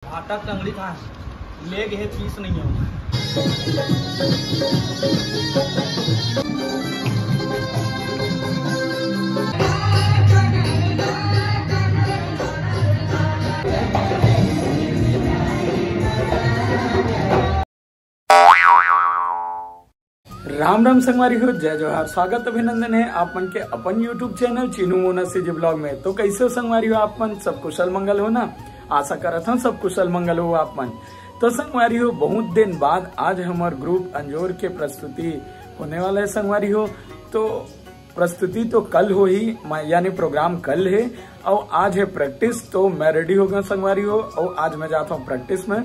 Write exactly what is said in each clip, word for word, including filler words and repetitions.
भाटा टंगड़ी था, ले गए, पीस नहीं हो। राम राम संगवारी हो, जय जोहार, स्वागत अभिनंदन है आप मन के अपन YouTube channel Chinu Mona CG blog में। तो कैसे हो संगवारी हो आप मन? सब कुशल मंगल हो ना? आशा करत हूँ सब कुशल मंगल हो आप मन। तो संगवारी हो, बहुत दिन बाद आज हमार ग्रुप अंजोर के प्रस्तुति होने वाला है संगवारी हो। तो प्रस्तुति तो कल होही, मा-, यानी प्रोग्राम कल है और आज है प्रैक्टिस। तो मैं रेडी हो गया संगवारी हो और आज मैं जाता हूँ प्रैक्टिस में।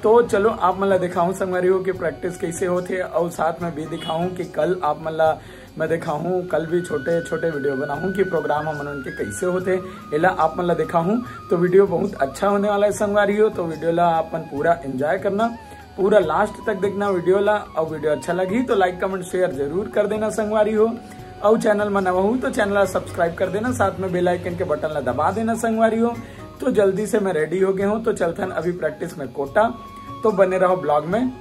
तो चलो आप मन ला दिखाऊँ संगवारी हो कि प्रैक्टिस कैसे होथे और साथ में भी दिखाऊँ कि कल आप मन ला मैं दिखाऊँ, कल भी छोटे छोटे वीडियो बनाऊँ कि प्रोग्राम हमन के कैसे होथे, एला आप मन ला दिखाऊँ। तो वीडियो बहुत अच्छा होने वाला है संगवारी हो, तो वीडियो ला आप मन पूरा एंजॉय करना, पूरा लास्ट तक देखना वीडियो ला। और वीडियो अच्छा लगही तो लाइक, कमेंट, शेयर जरूर कर देना संगवारी हो। और चैनल में नवा हूँ तो चैनल ला सब्सक्राइब कर देना, साथ में बेल आइकन के बटन ला दबा देना संगवारी हो। तो जल्दी से मैं रेडी हो गया हूँ, तो चलथन अभी प्रैक्टिस में कोटा, तो बने रहो ब्लॉग में।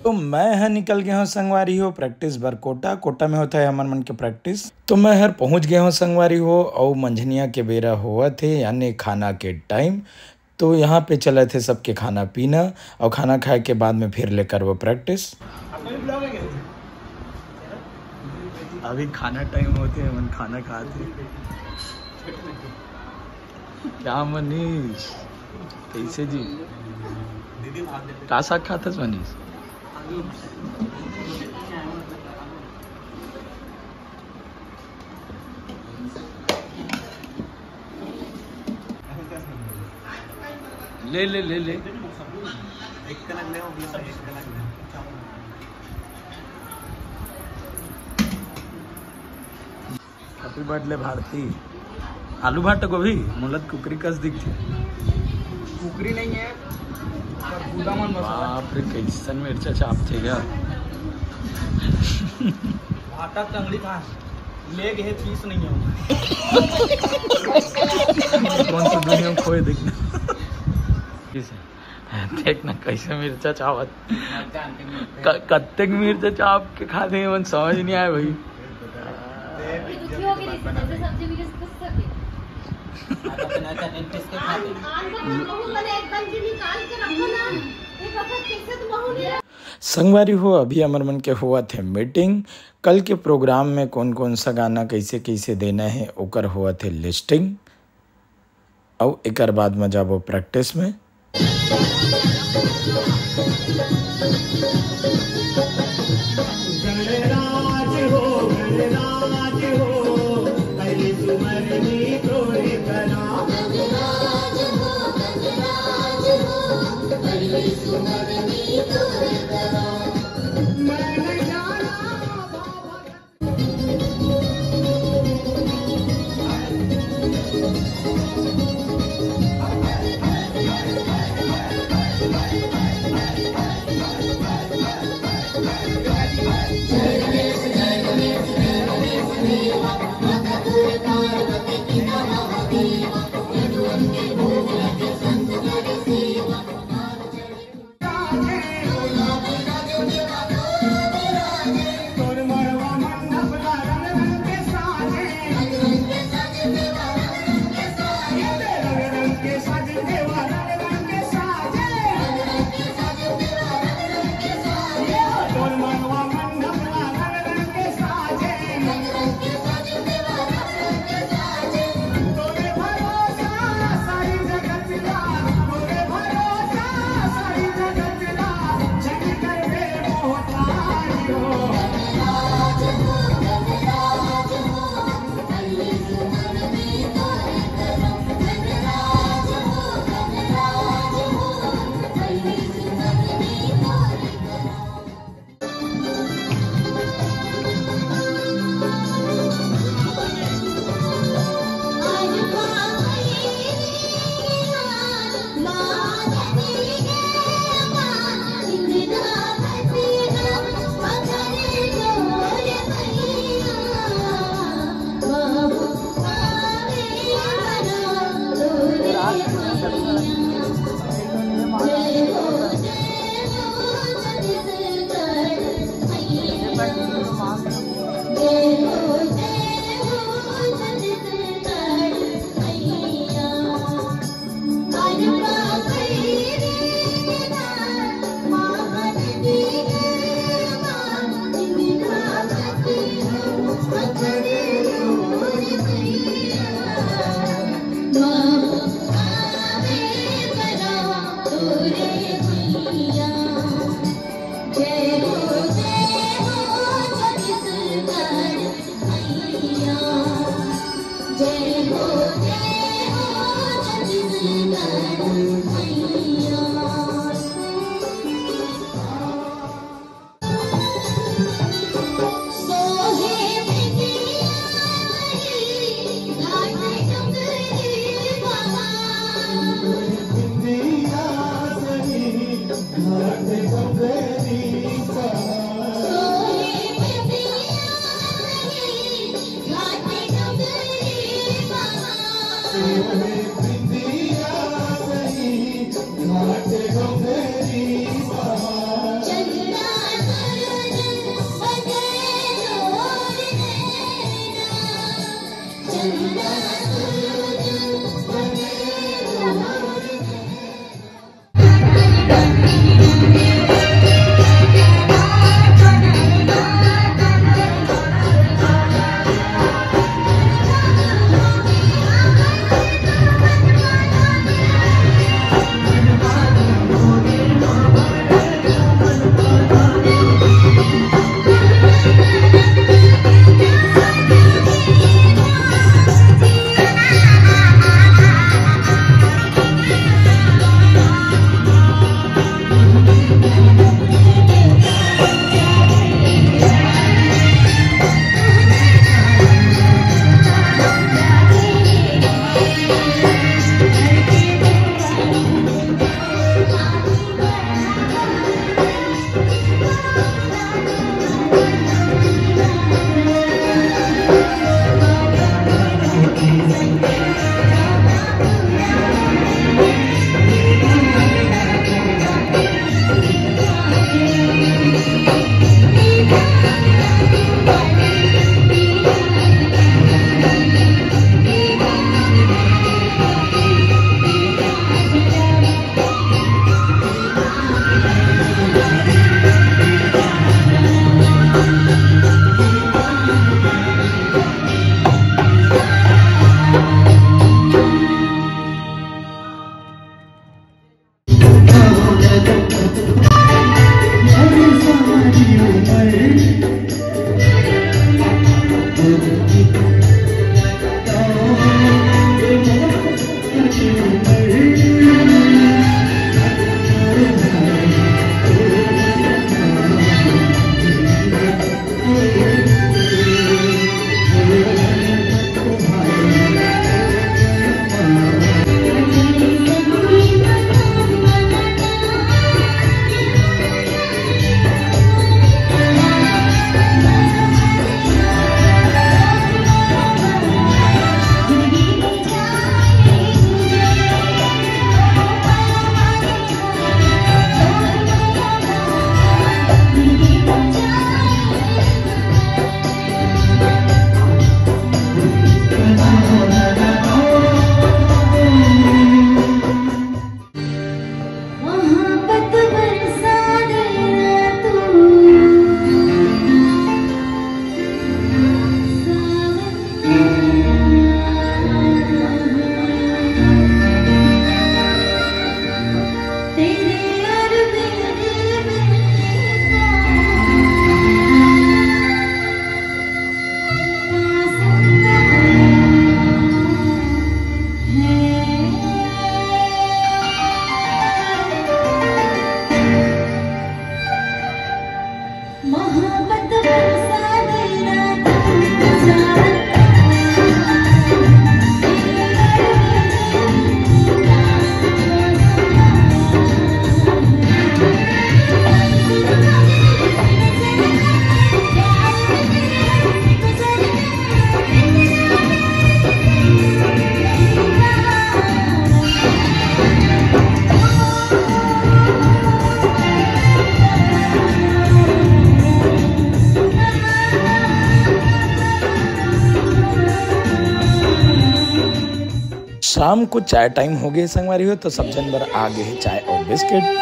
तो मैं ह निकल गया हूँ संगवारी हो प्रैक्टिस बर कोटा। कोटा में होता है हमर मन के प्रैक्टिस। तो मैं हर पहुँच गया हूँ संगवारी हो, और मंझनिया के बेरा होवत हे, यानी खाना के टाइम। तो यहाँ पे चलत हे सबके खाना पीना, और खाना खाए के बाद में फिर ले करबो प्रैक्टिस। अभी खाना टाइम होथे, हमन खाना खात हे। क्या मनीष, कैसे जी? का साग खाथस मनीष? ले ले ले ले। हैप्पी बर्थडे भारती। आलू भाटा गोभी, मोला त कुकरी कस दिखथे। कुकरी नहीं है, पर कूदा मन मसाला। बाप रे, कैसन मिर्चा चापथे गा। भाटा टंगड़ी था, ले गए, पीस नहीं हो। कौन सा दुनिया में खोए देखना। किसे? देख ना कैसे मिर्चा चावत। क-, कत्तेक मिर्चा चाप के खाथे, मन समझ नहीं आए भाई। ये दुखी हो गई, जैसे सब्जी मिले, कुछ सके। आन बार तो महू बने एकदम जी निकाल के रखो ना। ये बखत कैसे तो महू नहीं रख- संगवारी हो, अभी हमर मन के होवत हे मीटिंग। कल के प्रोग्राम में कौन कौन सा गाना कैसे कैसे देना है, ओकर होवत हे लिस्टिंग। अउ एकर बाद म जाबो प्रैक्टिस में। शाम को चाय टाइम हो गए संगवारी हो, तो सब जन बर आ गए हे चाय और बिस्किट।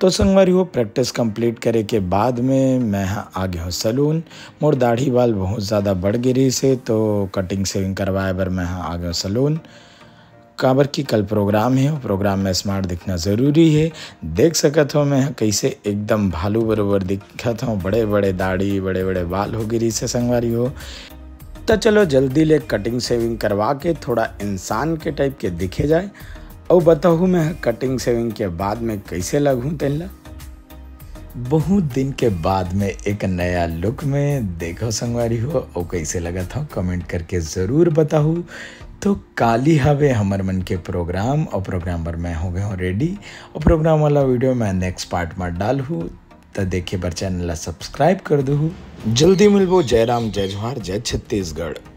तो संगवारी हो, प्रैक्टिस कंप्लीट करे के बाद में मैं ह आ गे हौं सैलून। मोर दाढ़ी बाल बहुत ज़्यादा बढ़ गे रहिस हे, तो कटिंग शेविंग करवाए बर मैं ह आ गे हौं सैलून। काबर कि कल प्रोग्राम हे, प्रोग्राम में स्मार्ट दिखना ज़रूरी हे। देख सकत हो मैं ह कइसे एकदम भालू बरोबर दिखत हौं, बड़े-बड़े दाढ़ी, बड़े-बड़े बाल हो गे रहिस हे संगवारी हो। त चलो जल्दी ले कटिंग शेविंग करवा के थोड़ा इंसान के टाइप के दिखे जाए। अउ बताहूँ मैं ह कटिंग शेविंग के बाद में कइसे लगहूँ तेन ला। बहुत दिन के बाद में एक नया लुक में देखो संगवारी हो, अउ कइसे लगत हौं कमेंट करके ज़रूर बताहू। तो काली हवे हमर मन के प्रोग्राम, अउ प्रोग्राम बर मैं हो गे हौं रेडी, अउ प्रोग्राम वाला वीडियो मैं नेक्स्ट पार्ट में डालहू। त देखे बर चैनल ला सब्सक्राइब कर दूहू। जल्दी मिलबो। जय राम, जय जोहार, जय छत्तीसगढ़।